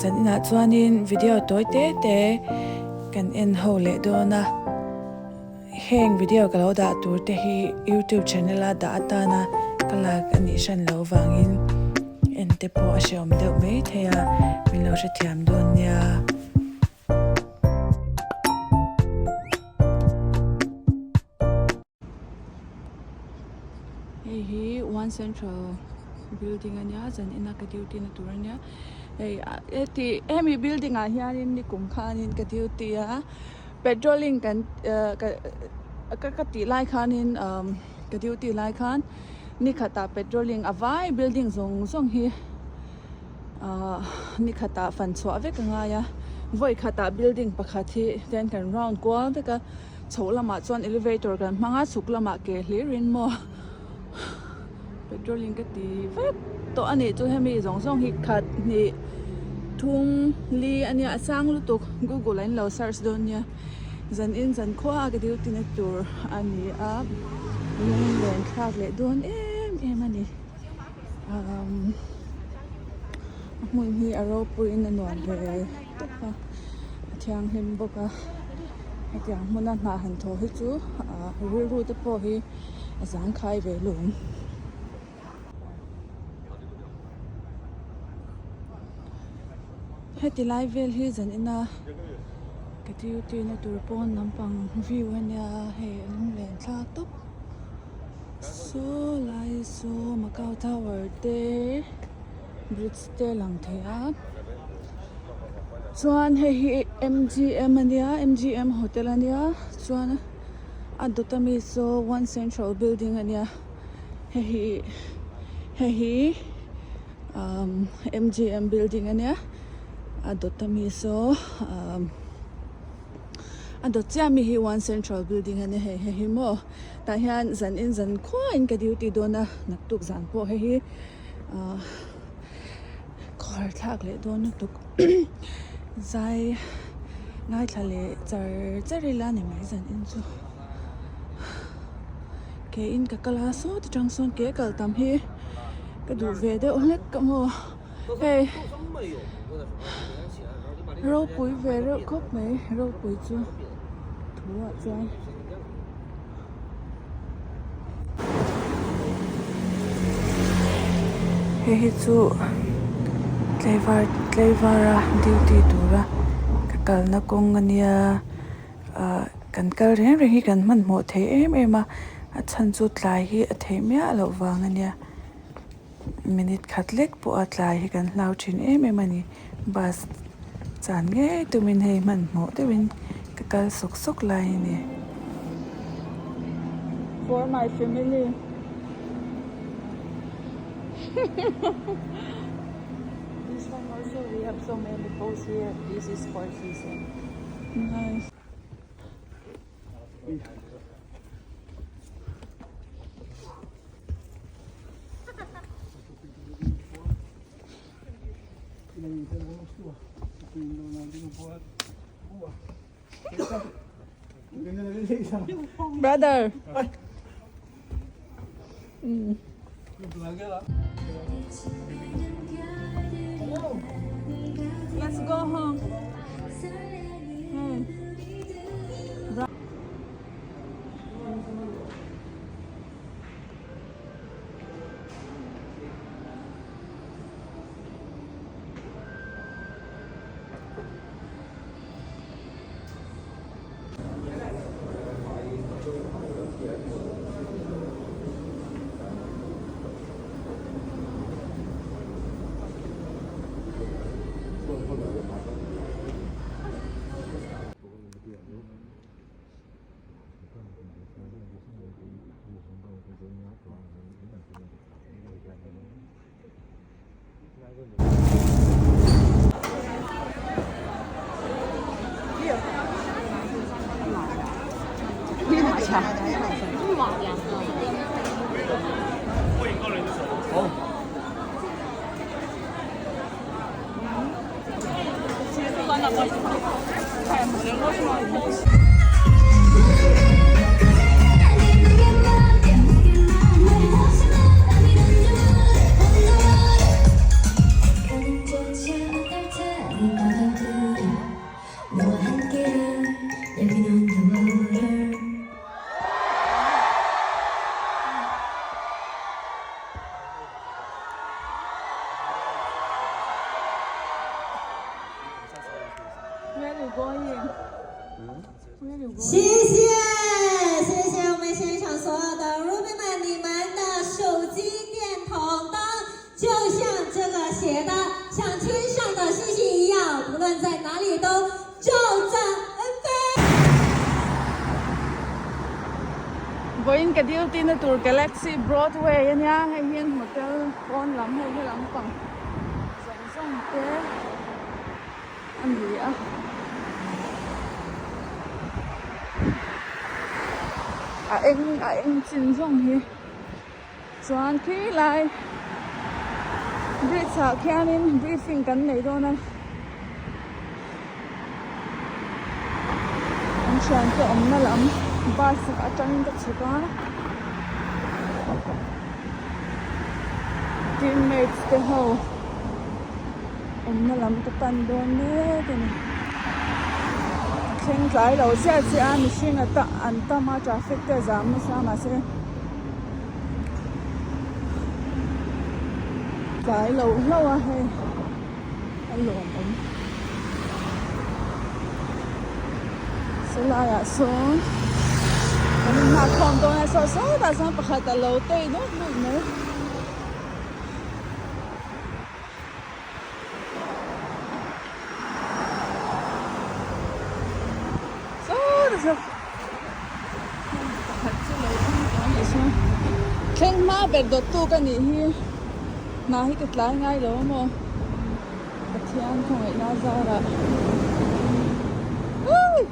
Zaninah chuanin video tawi te te kan en ho leh dawn a, heng video ka lo dah tur te hi youtube channel a dah atana ka lak a nih hran loh vangin en te pawh a hrehawm deuh mai thei a, min lo hrethiam dawn nia. Hei hi one central building a nia zan ina ka duty na tur a nia hei heti hemi building ah hianin nikum khanin ka duty a patrolling kan ah ka ka tih lai khanin umm ka duty lai khan ni khatah patrolling a vai building zawng zawng hi ahh ni khatah fan chhuah vek a ngai a vawi khatah building pakhat hi ten kan round kual vek a. Chhoh lamah chuan elevator kan hmang a chhuk lamah ke hlir in maw petrol in ka ti vek tawh a nih chu hemi zawng zawng hi khat hnih thum li a nia a sang lutuk google ah in lo search dawn nia zan in zan khua a ka duty na tur a ni a lunglen thlak leh dawn em em a ni umm a hmun hi a ropui in a nuam ve tawp a a thianghlim bawk a. Hetiang hmuna hnah han thaw hi chu ah rilru te pawh hi a zangkhai ve lawm. Heti lai vel hi zan ina ka duty na tur pawn lampang view a nia hei a lunglen thlak tawp. Saw lai saw Macau Tower te bridge te a lang thei a. Chuan hei hi M_G_M a nia M_G_M hotel a nia chuan a dawt ami saw one central building a nia hei hi hei hi umm M_G_M building a nia a dawt ami saw umm a dawt chiah ami hi one central building a nia hei hei hi maw tah hian zan in zan khuain ka duty dawn a naktuk zan pawh hei hi ahh. Khawhar thlak leh dawn lutuk zai ngaithla leh char char ila ni mai zan in chu ke in ka kal a saw ti tang sawn ke kal tam hi ka duh ve deuh hlek ka maw hei ropui ve reuh khawp mai ropui chu thu ah chuan. Hei hi chu tlaivar tlaivara duty tura ka kalna kawng a nia ah kan kal reng reng hi kan hmanhmawh thei em em a a chhan chu tlai hi a theih miah loh vang a nia minute khat lek pawha tlai hi kan hlau thin em em a ni bus chan ngei tumin hei hmanhmawh deuhin ka kal sawk sawk lai a ni. For my family This one also we have so many posts here. This is four season. Nice. Brother. Let's go home. Hmm. Where you going? Where you going? 谢谢，谢谢我们现场所有的 Ruby 们，你们的手机电筒灯就像这个写的，像天上的星星一样，无论在哪里都照着恩飞。 Vawiin ka duty na tur Galaxy Broadway a nia hei hian hotel pawn lam hei he lampang zawng zawng te a ni a. A eng a eng chin zawng hi chuan khi lai bridge ah khianin briefing kan nei dawn a. An thiante awmna lam bus atangin ka chhuk a teammates te ho awmna lam ka pan dawn mek a ni a thleng tlai lo chiah chiah a mihring a ta an tam a traffic te a zam nasa mahse tlai lo hlauh a hei. A lawmawm. Sawlaiah sawn kan inhak khawm dawn a, saw sawtah chuan pakhat a lo tei dawt dawt mai. Sawtah chuan pakhat chu lo awm tawh a nih chuan thleng hma ber dawttu ka nih hi. Hna hi ka tlai ngai lo a maw? Pathian khawngaihna zarah. Ui!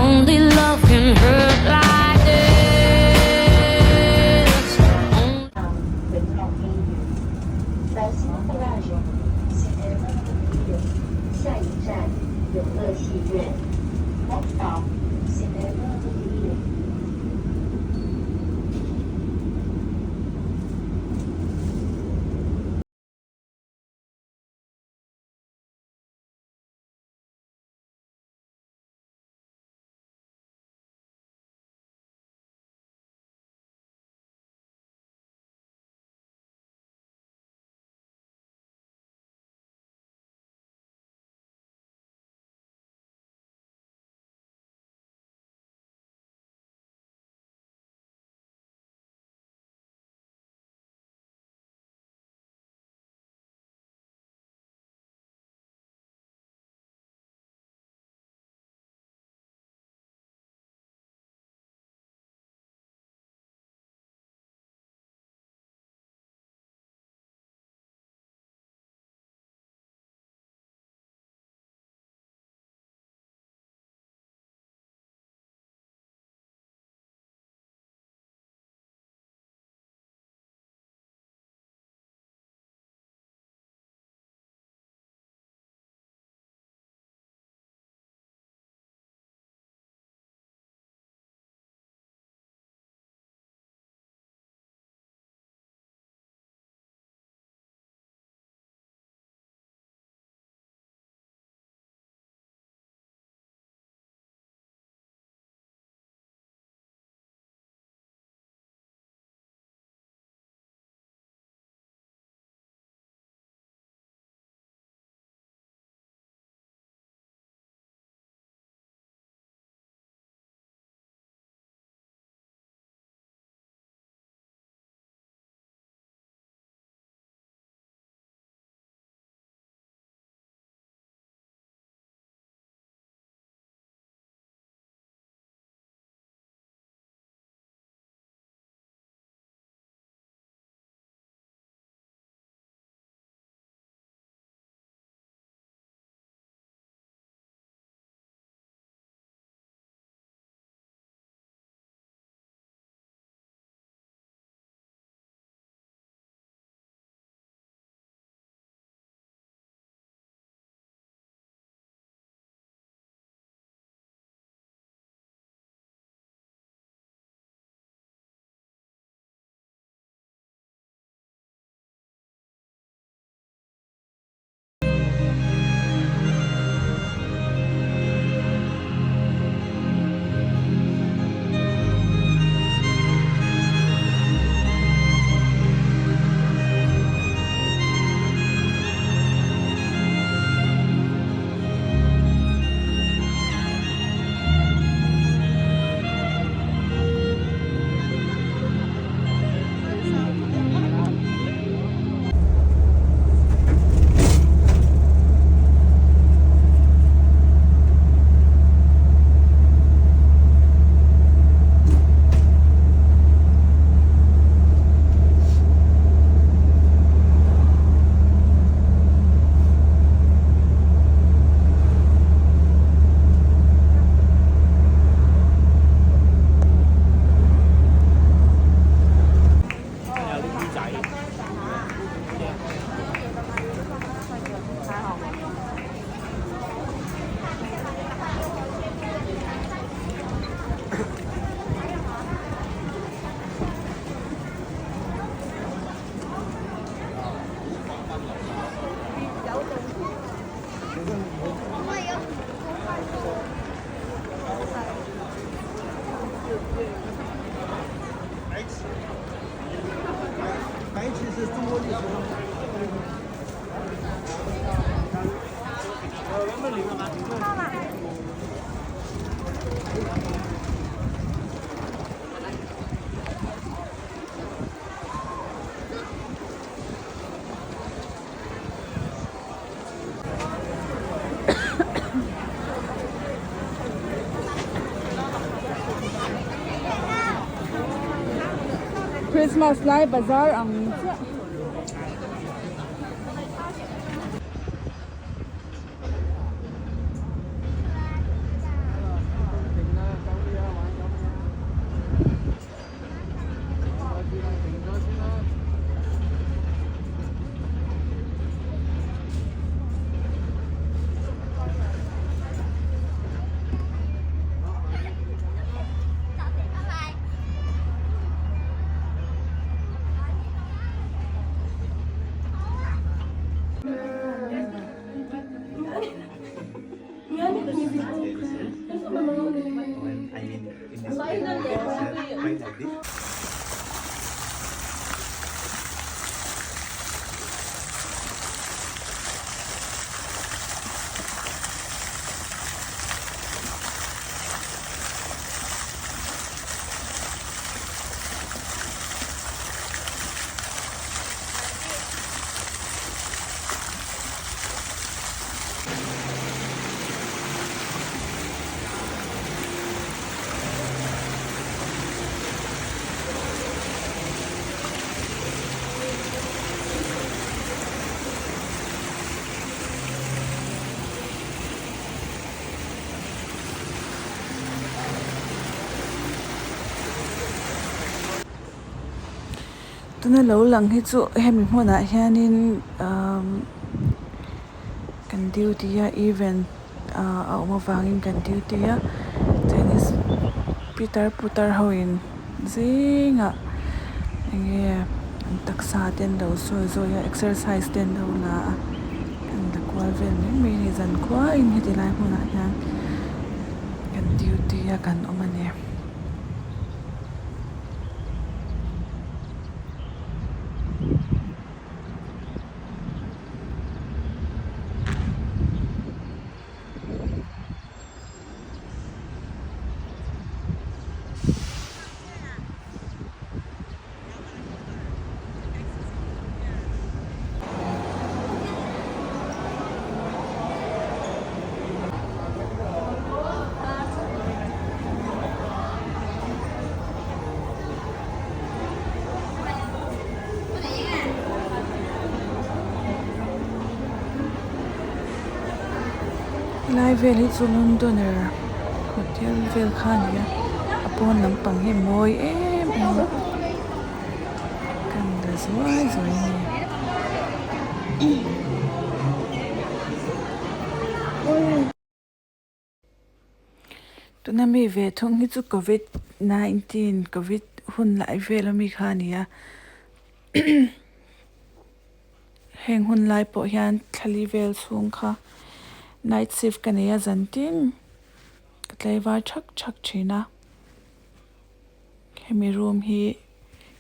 Only love can hurt like this. Only 文创飞鱼，白星 Garage，下一站永乐戏院。Next stop, Cinema Boutique. Christmas lai bazar ang chiah. Tuna lo lang hi chu hemi hmunah hianin umm kan duty a event ah a awm avangin kan duty a chinese pitar putar ho in zingah enge an taksa te an lo sawi zawi a exercise te an lo la a an la kual vel mai mai a ni zankhuain heti lai hmunah hian kan duty a kan awm a ni. Helai vel hi chu Londoner hotel vel kha a ni a a pawn lampang hi a mawi em em a kan la zuai zuai a ni. Tuna mi ve thung hi chu covid 19 covid hun lai vel ami kha a ni a heng hun lai pawh hian thlali vel chhung kha night shift ka nei a zan tin ka tlaivar thak thak thin a hemi room hi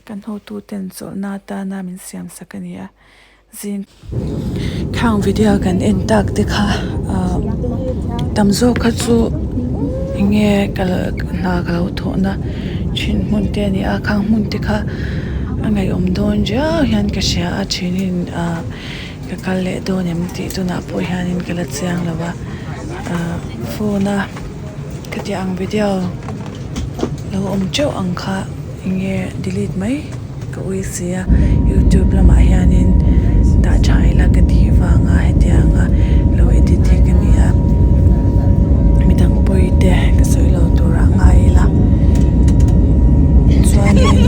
kan hotu ten chawlhna atana min siam sak a ni a zing khang video kan en tak te kha ah tam zawk kha chu eng nge ka hna ka lo thawh na thin hmun te a ni a khang hmun te kha a ngaihawm dawn riau hian ka hria a then in ah ka kal leh dawn em tih tunah pawh hianin ka la chiang lo a ah phone a khatiang ang video lo awm teuh ang kha eng nge delete mai ka ui si a youtube lamah hianin dah tha ila ka tih vanga hetianga lo edit hi ka ni a midang pawi te ka sawi lo turah ngai ila chuanin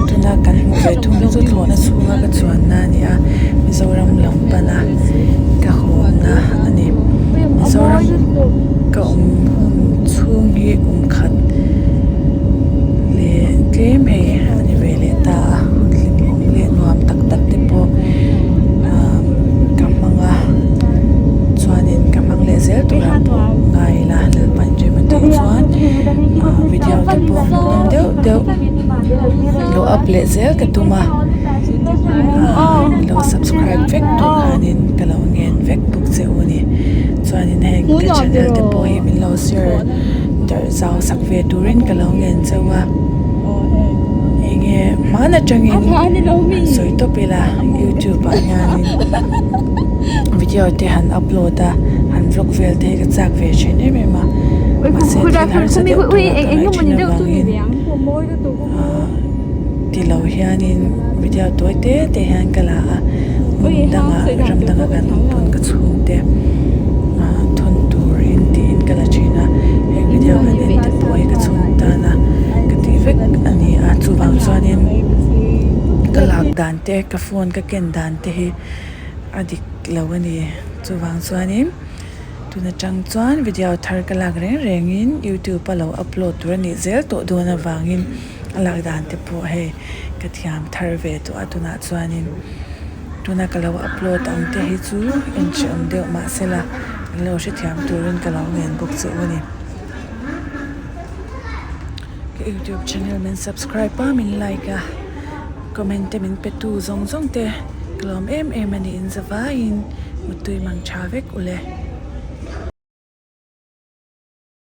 tuna kan hmuh ve thung hi chu thlawhna chhunga ka chuanna a ni a Mizoram lam pana ka hawnna a ni Mizoram ka awm hun chhung hi kum khat leh tlem hei a ni ve leh ta a hun hlimawm leh nuam tak tak te pawh ah ka hmang a chuanin ka hmang leh zel tur ah pawh ngai ila Lalpan rem a tih chuan ah video te pawh hmuhnawm deuh deuh lo up leh zel ka tum a ah lo subscribe vek tur khanin ka lo ngen vek bawk che u a ni chuanin heng ka channel te pawh hi min lo share darh zau sak ve turin ka lo ngen chauh a enge hman atangin han sawi tawp ila youtube ah hianin video te han upload a han vlog vel te hi ka chak ve thin em em a mahse thil harsa deuh tura ka ngaih thin avangin ahh. ti lo hianin video tawi te te hian ka la a hmun dangah ram danga kan awm pawn ka chhungte ah thawn turin tiin ka la thin a heng video kan en te pawh hi ka chhung tana ka tih vek a ni a chuvang chuanin ka lak dan te ka phone ka ken dan te hi a dik lo a ni chuvang chuanin. Tun atang chuan video thar ka lak reng rengin youtube a lo upload tur a nih zel tawh dawn avangin a lak dan te pawh hei ka thiam thar ve tawh a tunah chuanin tuna ka lo upload ang te hi chu enhreawm deuh mahsela an lo hrethiam turin ka lo ngen bawk che u a ni. Ka youtube channel min subscribe a min like a comment te min pe tu zawng zawng te ka lawm em em a ni in zavaiin mutui mang tha vek ule.